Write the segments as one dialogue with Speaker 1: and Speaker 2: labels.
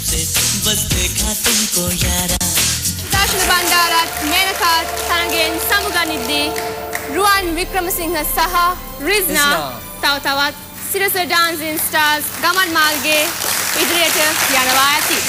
Speaker 1: දර්ශන බණ්ඩාරත් මේනකාත් තරගයෙන් සමුගනිද්දී රුවන් වික්‍රමසිංහ සහ රිස්නා තව තවත් සිරස ඩාන්සින් ස්ටාර්ස් ගමන් මාර්ගයේ ඉදිරියට යනවා ඇති.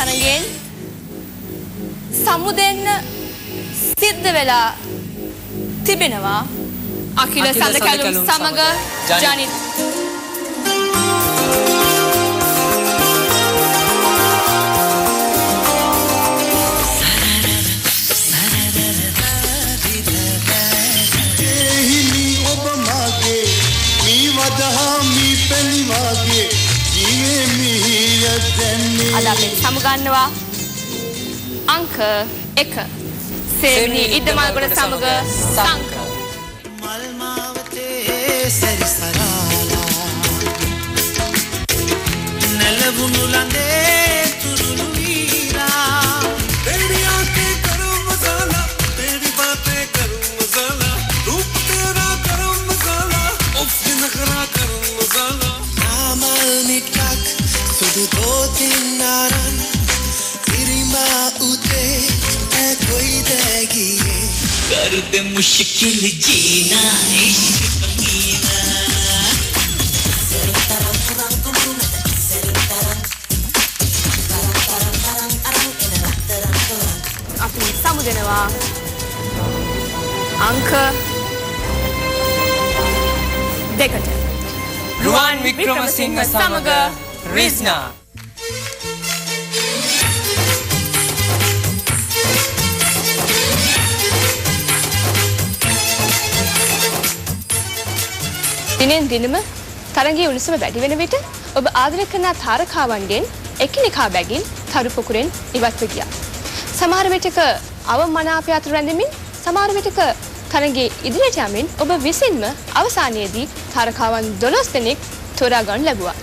Speaker 1: තරගයෙන් සමුදෙන්න සිද්ධ වෙලා තිබෙනවා අඛිල සඳකැලුම් සමග ජනිත්.
Speaker 2: ඔබ මාගේ මී වදහා මී පැණි වාගේ ජීවේ මිහිර දැන්නේ.
Speaker 1: අද අපෙන් සමුගන්නවා අංක 1 සේවිනී ඉද්දමල්ගොඩ සමග සංක.
Speaker 2: මල් මාවතේ සැරිසරාලා නැලවුණු ළඳේ තුරුළු වීරා.
Speaker 3: तेरी आंखें गरम मसाला, तेरी बातें गरम मसाला, रूप तेरा गरम मसाला, उफ ये नखरा गरम मसाला.
Speaker 2: ආමල් නිටක් සුදු දෝතින් අරන් ඉරිමා උදේ ඈ කොයිද ගියේ.
Speaker 4: कर दे मुश्किल जीना इश्क पगीना.
Speaker 1: අපි සමුදෙනවා අංක 2ට
Speaker 5: රුවන් වික්‍රමසිංහ සමග රිස්නා.
Speaker 1: දිනෙන් දිනම තරගයේ උණුසුම වැඩි වෙන විට ඔබ ආදරය කරන තාරකාවන්ගෙන් එකිනෙකා බැගින් තරු පොකුරෙන් ඉවත්ව ගියා. සමහර විටක අවමනාපය අතර රැඳෙමින්, සමහර විටක තරගයේ ඉදිරියට යමින් ඔබ විසින්ම අවසානයේදී තාරකාවන් 12 දෙනෙක් තෝරා ගන්න ලැබුවා.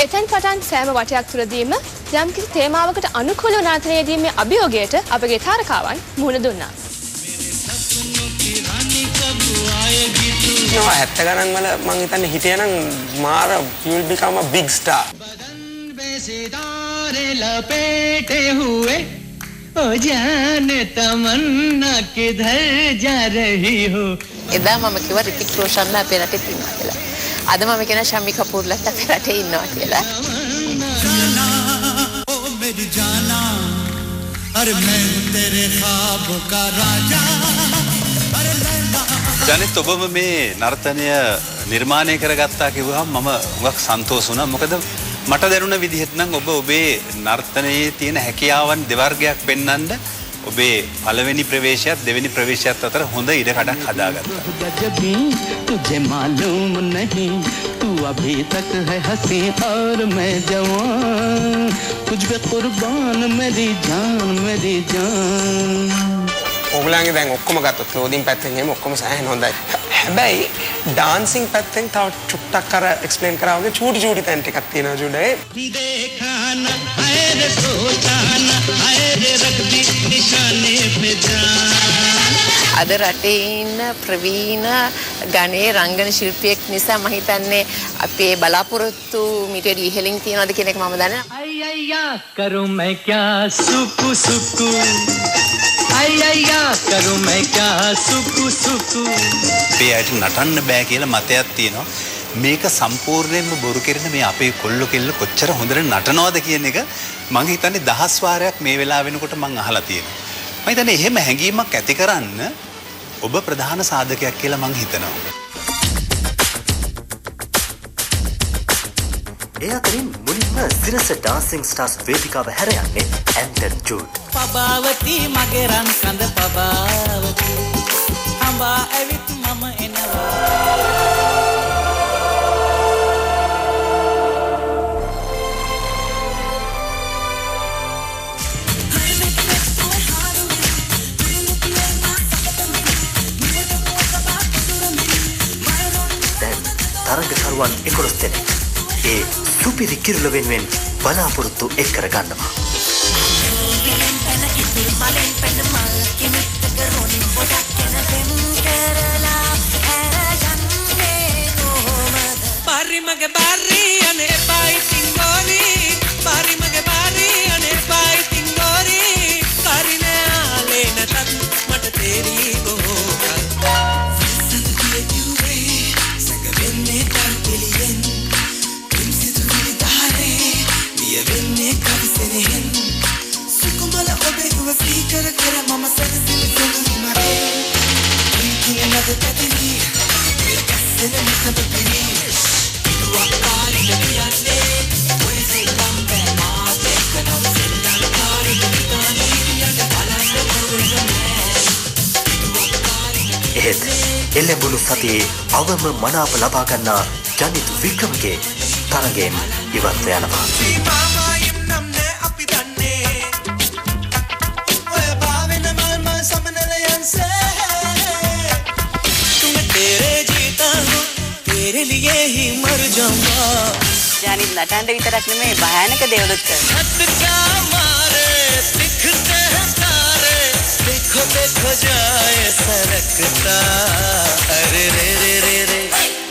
Speaker 1: එතෙන් පටන් සෑම වටයක් තුළදීම යම්කිසි තේමාවකට අනුකූලව නර්තනය යෙදීමේ අභියෝගයට අපගේ තාරකාවන් මුහුණ දුන්නා.
Speaker 6: නෝ 70 ගණන් වල මං හිතන්නේ හිටියනම් මාර you will become a big star.
Speaker 7: सितारे लपेटे हुए ओ जाने तमन्ना किधर जा रही हो.
Speaker 8: එදා මම කිව්වා රිතික් රෝෂන්ලා අපේ රටේ ඉන්නවා කියලා. අද මම කියනවා ශම්මි කපූර්ලත් අපේ රටේ ඉන්නවා කියලා.
Speaker 2: ओ मेरी जाना, अरे मैं तेरे ख्वाबों का राजा, अरे लैला.
Speaker 9: ජනිත් ඔබම මේ නර්තනය නිර්මාණය කරගත්තා කිව්වහම මම හුඟක් සන්තෝෂ වුණා. මොකද මට දැනුණ විදිහට නම් ඔබ ඔබේ නර්තනයේ තියෙන හැකියාවන් දෙවර්ගයක් පෙන්වන්න ඔබේ පළවෙනි ප්‍රවේශයත් දෙවෙනි ප්‍රවේශයත් අතර හොඳ ඉඩකඩක් හදාගත්තා.
Speaker 7: गजबी तुझे मालूम नहीं, तू अभी तक है हसी और मैं जवान, तुझ पे कुर्बान मेरी जान मेरी जान.
Speaker 6: ඔයගොල්ලන්ගේ දැන් ඔක්කොම ගත්තොත් ක්ලෝදින් පැත්තෙන් එහෙම ඔක්කොම සෑහෙන හොඳයි. හැබැයි ඩාන්සින් පැත්තෙන් තව චුට්ටක් අර එක්ස්ප්ලේන් කරා වගේ චූටි චූටි තැන් ටිකක් තියෙනවා චුඩේ.
Speaker 7: देखा ना हाय रे सोचा ना हाय रे रख दी निशाने पे जान.
Speaker 8: අද රටේ ඉන්න ප්‍රවීණ ගණයේ රංගන ශිල්පියෙක් නිසා මම හිතන්නේ අපේ බලාපොරොත්තු මීට වැඩි ඉහළින් තියනවාද කියන එක මම දන්නේ නැහැ.
Speaker 7: අයියා කරු මැ క్యా సుకు సుకు, අයියා කරු මැ క్యా సుకు సుకు.
Speaker 9: අපේ අයට නටන්න බෑ කියලා මතයක් තියෙනවා. මේක සම්පූර්ණයෙන්ම බොරු කරන මේ අපේ කොල්ලෝ කෙල්ල කොච්චර හොඳට නටනවද කියන එක මං හිතන්නේ දහස් වාරයක් මේ වෙලාව වෙනකොට මං අහලා තියෙනවා. මං හිතන්නේ එහෙම හැඟීමක් ඇති කරන්න ඔබ ප්‍රධාන සාධකයක් කියලා මං හිතනවා.
Speaker 10: ඒ අතරින් මුලින්ම සිරස ඩාන්සිං ස්ටාර්ස් වේදිකාව හැර යන්නේ ඇන්ටන් ජූඩ්.
Speaker 4: පබාවති මගේ රන් කඳ පබාවති හඹා ඇවිත් මම එනවා.
Speaker 10: දැන් තරඟකරුවන් 11 දෙනෙක් ඒ සුපිරි කිරුළ වෙනුවෙන් බලාපොරොත්තු එක් කර ගන්නවා. එහෙත් එළඹුණු සතියේ අවම මනාප ලබා ගන්නා ජනිත් වික්‍රමගේ තරගයෙන් ඉවත්ව යනවා.
Speaker 11: ජනිත් නටන්න විතරක් නෙමෙයි භයානක දේවලුත් කරනවා.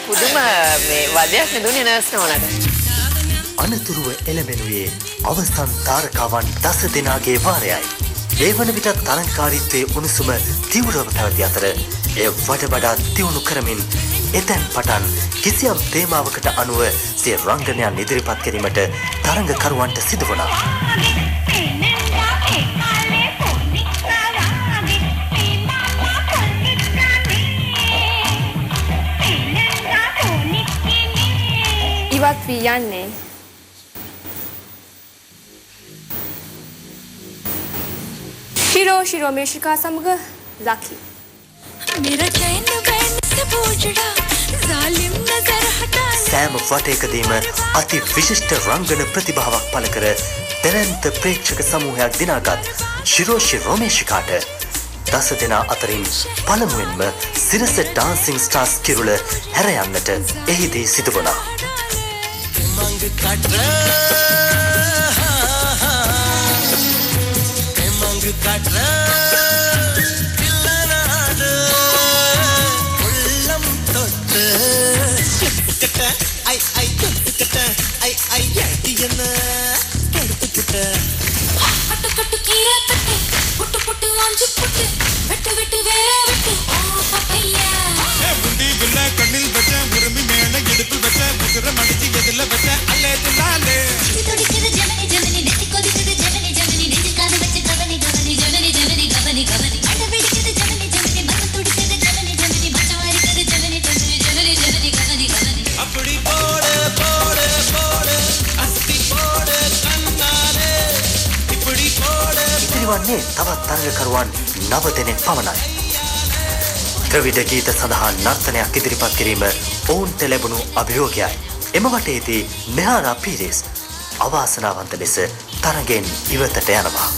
Speaker 11: පුදුම මේ වදයක් නෙදුනේ නර්ස් නෝනට.
Speaker 10: අනතුරුව එළඹෙනුයේ අවසන් තාරකාවන් දස දෙනාගේ වාරයයි. ඒ වන විට තරඟකාරීත්වයේ උණුසුම තීව්‍රව පැවති අතර එය වඩ වඩා තියුණු කරමින් එතැන් පටන් කිසියම් තේමාවකට අනුව සිය රංගනයන් ඉදිරිපත් කිරීමට තරඟකරුවන්ට සිදු වුණා.
Speaker 1: ඉවත් වී යන්නේ ශිරෝෂි රොමේෂිකා සමග ලකි.
Speaker 10: සෑම වටයකදීම අති විශිෂ්ට රංගන ප්‍රතිභාවක් පළ කර දැවැන්ත ප්‍රේක්ෂක සමූහයක් දිනාගත් ශිරෝෂි රොමේෂිකාට දස දෙනා අතරින් පළමුවෙන්ම සිරස ඩාන්සිං ස්ටාර්ස් කිරුළ හැර යන්නට එහිදී සිදු වුණා. ඉතිරිවන්නේ තවත් තරඟකරුවන් 9 දෙනෙක් පමණයි. ද්‍රවිඩ ගීත සඳහා නර්තනයක් ඉදිරිපත් කිරීම ඔවුන්ට ලැබුණු අභියෝගයයි. එම වටයේදී නෙහාරා පීරිස් අවාසනාවන්ත ලෙස තරඟෙන් ඉවතට යනවා.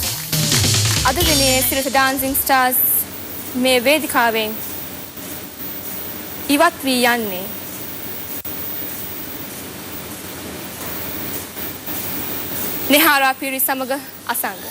Speaker 1: අද දිනේ සිරස ඩාන්සිං ස්ටාර්ස් මේ වේදිකාවෙන් ඉවත් වී යන්නේ නෙහාරා පීරිස් සමග අසංග.